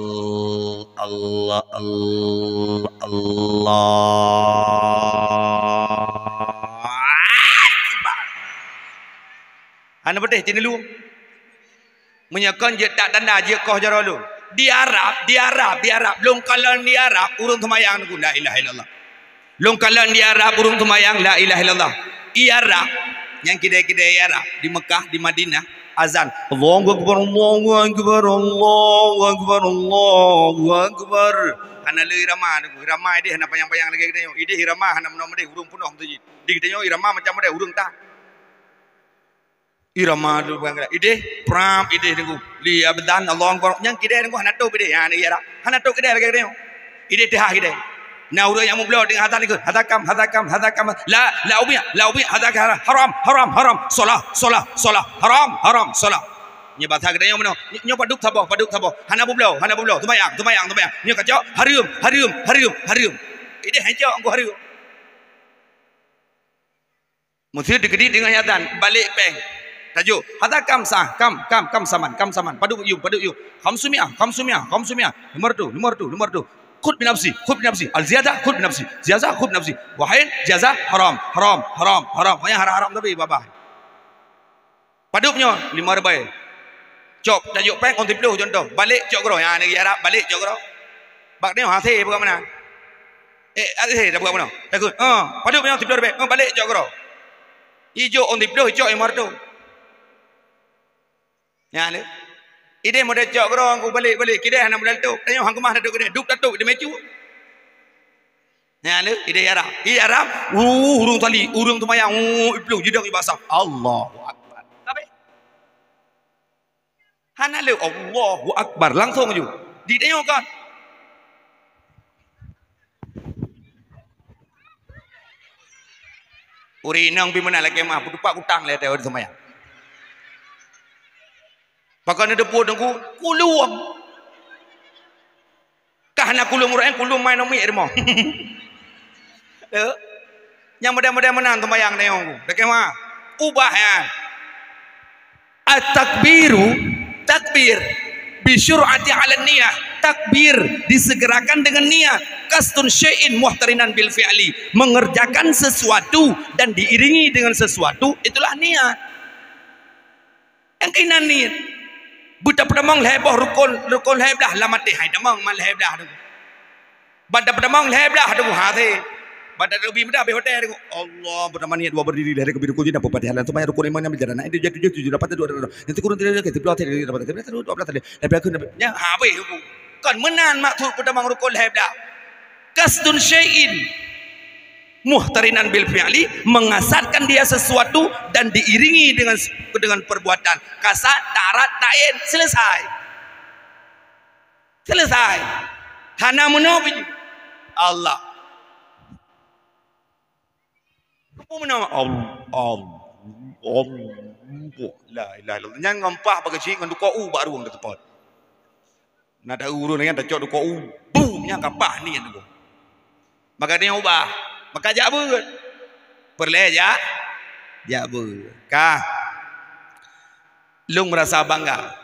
Allah, Allah, Allah. Akbar. Hana beuteh, ci neulom. Meunyoe kon jeuet that tanda, jeuet koh jaroe lôn. Di Arab, di Arab, di Arab. Lôn kalon di Arab, ureuëng seumayang nunggu, la ilaha illallah. Lôn kalon di Arab ureuëng seumayang la ilaha illallah. Di Arab, nyang kidai-kidai Arab, di Mekah, di Madinah, azan, Allahu Akbar, Allahu Akbar, Allahu Akbar, Allahu Akbar. Hana le irama, irama ideh hana panyang-panyang lagée geutanyoe. Ideh irama hana meunoe meudeh, ureuëng peunoh meuseujid. Di geutanyoe irama macam meudeh, ureuëng tan. Irama tu bukan gerak. Ideh, pram, ideh teungku. Li abdan, Allahu Akbar. Nyang kidai teungku hana top ideh. Ha, ni Arab. Hana top kidai lagée geutanyoe. Ideh teuhah kidai. Na ureuëng nyang meubloe deungon hata likot. Hata kam, hata kam, hata kam. La, la ubi, la ubi, hata kam. Haram, haram, haram. Solah, solah, solah. Haram, haram, solah. Nyoe basa geutanyoe meunoe. Nyoe padub saboh, padub saboh. Hana meubloe, hana meubloe. Seumayang, seumayang, seumayang. Nyoe kacok, hareum, hareum, hareum, hareum. Ideh hancok angku hareum. Meuseuti keudit deungon azan, balek péng. Tajok, hata kam sah, kam, kam, kam saman, kam saman. Padub yum, padub yum. Khamsumiah, khamsumiah, khamsumiah. Lima ratus, lima ratus, lima ratus. Khudh binafsi, khudh binafsi. Al-ziyadah, khudh binafsi. Ziyadah, khudh binafsi. Wahin, jazah, haram, haram, haram, haram. Pokoknya haram-haram tapi babah. Padub nyoe, lima ribèe. Cok, tajok péng, ôn siplôh contoh. Balek cok keudroe. Nyan, nigari Arab, balek cok keudroe. Bak nyoe, hasé bukan meunan. Eh, hasé dah bukan meunan. Takut. Ha, padub nyoe siplôh ribèe. Ha, balek cok keudroe. Ijok ôn siplôh, ijok lima ratus. Nyan lé. Ideh model cok keudroe, ku balek-balek. Kideh hana model tu. Tanyoe hang keumah dah tu kideh. Dub dah tu, di mecu. Nyan lé, ideh Arab. Ideh Arab, uh, ureuëng tali, ureuëng seumayang, uh, iplueng jidong ibasa. Allahu Akbar. Tapi hana lé Allahu Akbar langsung ju. Di tanyoe kan. Ureuëng inong pih meunan lagée mah, peutupat kutang lé teuh seumayang. Pakon neuteupue teungku, kulum. Kah na kulum ureuëng, kulum main umik rumoh. Eh? Nyang model-model meunan seumayang tanyoe ku. Lagée mah. Ubah nyan. At-takbiru, takbir. Bisyur'ati 'alan niyah. Takbir disegerakan dengan niat. Qasdun syai'in muqtarinan bil fi'li. Mengerjakan sesuatu dan diiringi dengan sesuatu, itulah niat. Nyang keunan niet. Beutapeutamong lhèe boh rukon, rukon lhèe blah lam até, hai tamong man lhèe blah tu. Ban tapeutamong lhèe blah tu, ha, sé. Ban tateubi meudah beh hotel tu. Allah, pertama niet dua berdiri, lhèe keubi rukon jih, dan peufatihah, langsung bayar rukon iman yang berjalan. Nah, itu jatuh, jatuh, jatuh, dapat dua, dua, dua. Nanti kurun tidak lagi, sebelah tadi, dapat lagi, dua belas tadi. Tapi aku nak, ya, ha, apa itu? Kan meunan maksud peutamong rukon lhèe blah. Qasdun syai'in muqtarinan bil fi'li, mengasadkan dia sesuatu dan diiringi dengan, dengan perbuatan. Kasad, ta'arad, ta'yin, selesai. Selesai. Hana meunoe biji. Allah. Apa meunoe? Allah, Allah, Allah. La ilaha illallah. Nyan ngon pah bak keuchik ngon dukoe u bak rueng teupot. Na taeu ureueng nyan tacok dukoe u, bum, nyan ka pah niet tu. Maka dia ubah. Maka jak beuet. Peureulèe jak, jak beuet. Ka. Lôn meurasa bangga.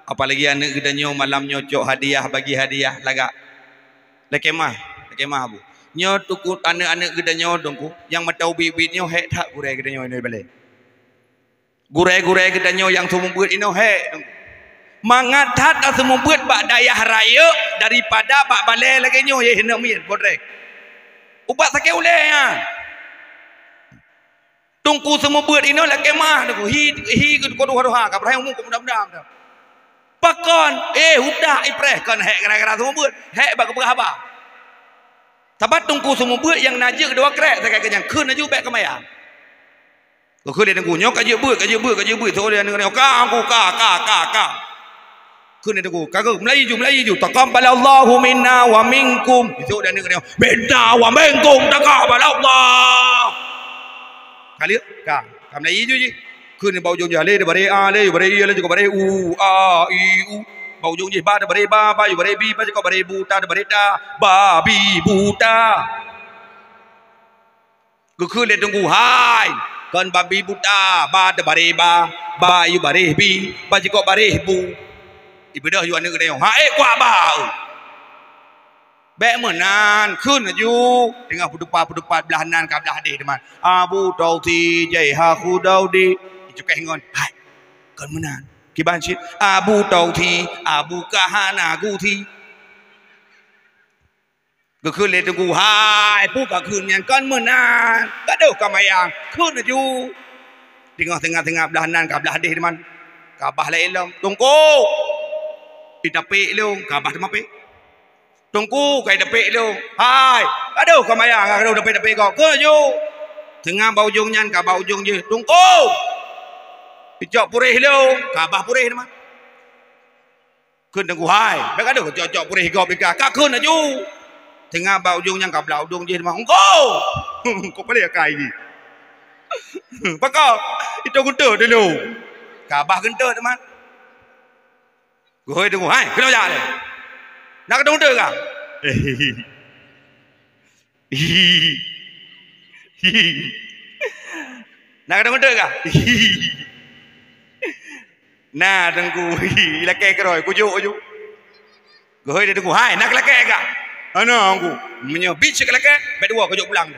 Apalagi aneuk geutanyoe malam nyoe cok hadiah, bagi hadiah lagak. Lakèe mah, lakèe mah, Bu. Nyoe tuku aneuk-aneuk geutanyoe, Teungku, nyang mata ubit-ubit nyoe hék that gurèe geutanyoe inoe balèe. Gurèe-gurèe geutanyoe nyang seumeubeuet inoe hék, Teungku. Mangat that ka seumeubeuet bak dayah rayeuk daripada bak balèe lagèe nyoe, yeh, neuk miet, bodrek. Ubat sakét ulèe nyan. Teungku seumeubeuet inoe lakèe mah, Teungku. Hi, hi keu duha-duha, ka peureulèe umu keu muda-muda. Pakon? Eh, udah ipreh kon hék gara-gara seumeubeuet. Hék bak keupeugah haba. Sabat Teungku seumeubeuet nyang na jeuet dua krek sagai keu nyang kheun laju bèk keu maya. Geukheun lé Teungku, "Nyoe ka jeuet beuet, ka jeuet beuet, ka jeuet beuet." Soe lé aneuk nyoe, "Ka, Teungku, ka, ka, ka, ka." Kheun lé Teungku, "Ka geuh, meulayeue ju, meulayeue ju. Taqabbalallahu minna wa minkum." Soe lé aneuk nyoe, "Minna wa minkum taqabbalallah." Ka lheueh, ka, ka meulayeue ju jih. Kheun bak ujong jih, lé dibri a, lé dibri i, lé juga bri u, a, i, u. Bak ujong jih, ba dibri ba, ba dibri bi, ba juga bri bu, ta dibri ta, ba, bi, bu, ta. Geukheun lé Teungku, "Hai, kon babi buta, ba teubareh ba, ba yue bareh bi, ba jikok bareh bu." Ibeudôh yue aneuk geutanyoe, "Hai, kuak ba, eu." Bèk meunan, kheun laju. Teungoh peutupat-peutupat, blah nan ka blah déh teuma. Abu Tauti jai ha khu Daudi. Icukéh ngon, "Hai, kon meunan." Kiban cit, "Abu Tauti, Abu Kahana Guti." Geukheun lé Teungku, "Hai, peue kakheun nyan kon meunan? Gadôh ka mayang, kheun laju." Teungoh teungoh-teungoh blah nan ka blah déh teuma. Ka bah lé ilom, "Teungku, itapék lôn," ka bah teuma pék. "Teungku, ka itapék lôn." "Hai, gadôh ka mayang, gadôh tapék-tapék gob, kheun laju." Teungoh bak ujong nyan ka bak ujong jih, "Teungku, icok puréh lôn," ka bah puréh teuma. Kheun Teungku, "Hai, bèk gadôh cok-cok puréh gob ié ka, kakheun laju." Teungoh bak ujong nyan ka blah ujong jih teuma, "Teungku, kok palèe akai jih." "Pakon, itôh geunteut dulu." Ka bah geunteut teuma. Geuhôi Teungku, "Hai, keunoe jak lé. Na katong geunteut ka?" "Na katong geunteut ka?" "Na, Teungku." Ilakèe keudroe, kujok ju. Geuhôi lé Teungku, "Hai, na keulakèe ka?" "Hana, Teungku." "Meunyoe bit cit keulakèe, bèk tuwoe, kujok pulang."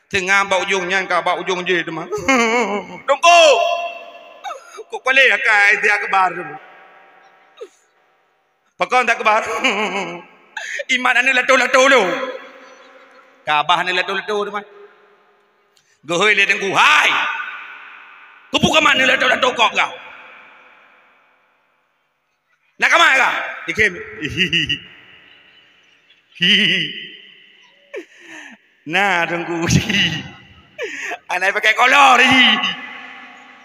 Teungoh bak ujong nyan ka bak ujong jih teuma. "Teungku, kok palèe akai siat keubar tu?" "Pakon siat keubar?" "Imat aneuk lato-lato lôn." Ka bah aneuk lato-lato teuma. Geuhôi lé Teungku, "Hai! Keupeue kamat aneuk lato-lato gob ka? Na kamat ka?" Ikhem. "Na, Teungku." Hana pakai kolor jih.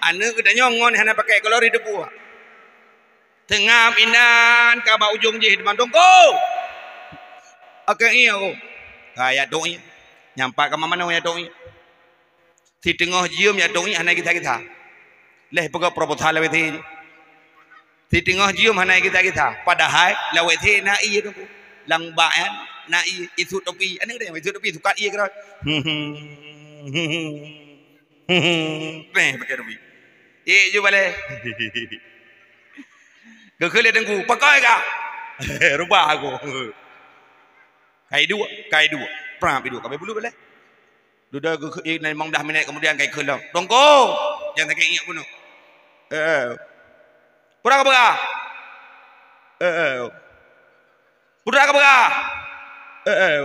Aneuk geutanyoe ngon hana pakai kolor jih teupeue. Teungoh inan ka bak ujong jih teuma, "Teungku, akai ié aku." Ka jak dong ié. Nyang pat ka manoe jak dong ié. Siteungoh jeuem jak dong ié hana gisa-gisa. Lheuh peugah proposal lawét thé. Siteungoh jeuem hana gisa-gisa. Padahai lawét thé na ié, Teungku. Lam bak nyan na ié, isut topi. Aneuk deh, isut topi, sukat ié keudroe. Preh pakai topi. Ék ju balèe. Geukheun lé Teungku, "Pakon ka?" "Rubah aku." Kai duek, kai duek. Prap iduek, ka bèk bulut balèe. Dudoe geukheun, eh, limong blah minèt keumudian kai kheun lom. "Teungku, nyang sakét ié bunoe." Eh. Putra ka peugah. Eh. Putra ka peugah. Eh.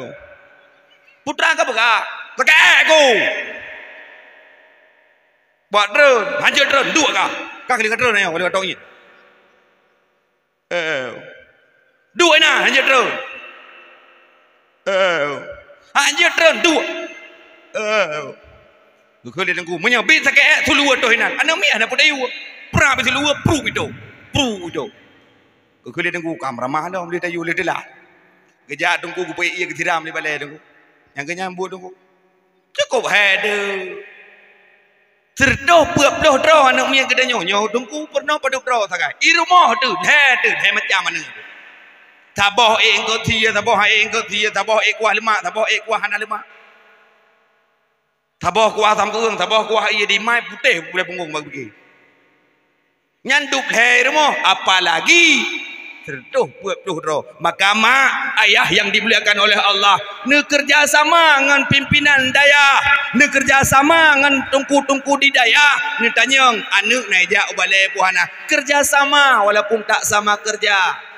Putra ka peugah. Sakét ku. Buat treun, hanjeuet treun, duek ka. Ka kali ka treun nyoe, kali ka tong nyoe. Eh. Duek na, hanjeuet treun. Eh. Hanjeuet treun, duek. Eh. Geukheun lé teungku, meunyoe bit sakét, eh, seulue toh inan. Aneuk miet hana peudayue. Pra bit seulue, pru bit toh. Pru bit toh. Geukheun lé teungku, kam ramah lom lé tayue lé teulah. Geujak teungku geupeuék ié geusiram lé balée teungku. Nyang keu nyan buet teungku. Cukup hai deuh. Sireutoh peuet ploh droe aneuk miet geutanyoe nyoe teungku peurunoe padub droe sagai. I rumoh teuh, lhée teuh, lhée macam aneuk teuh. Saboh ék eungkôt sie, saboh ék eungkôt sie, saboh ék kuah leumak, saboh ék kuah hana leumak. Saboh kuah sampoereung, saboh kuah ié dimai putéh ulée punggong bak bike. Nyan dub lhée rumoh, apalagi sireutoh peuet ploh droe. Maka mak, ayah yang dimuliakan oleh Allah, neukeureuja sama ngon pimpinan dayah, neukeureuja sama ngon teungku-teungku di dayah, neutanyong aneuk na ijak u balée peue hana. Keureuja sama walaupun tak sama keureuja.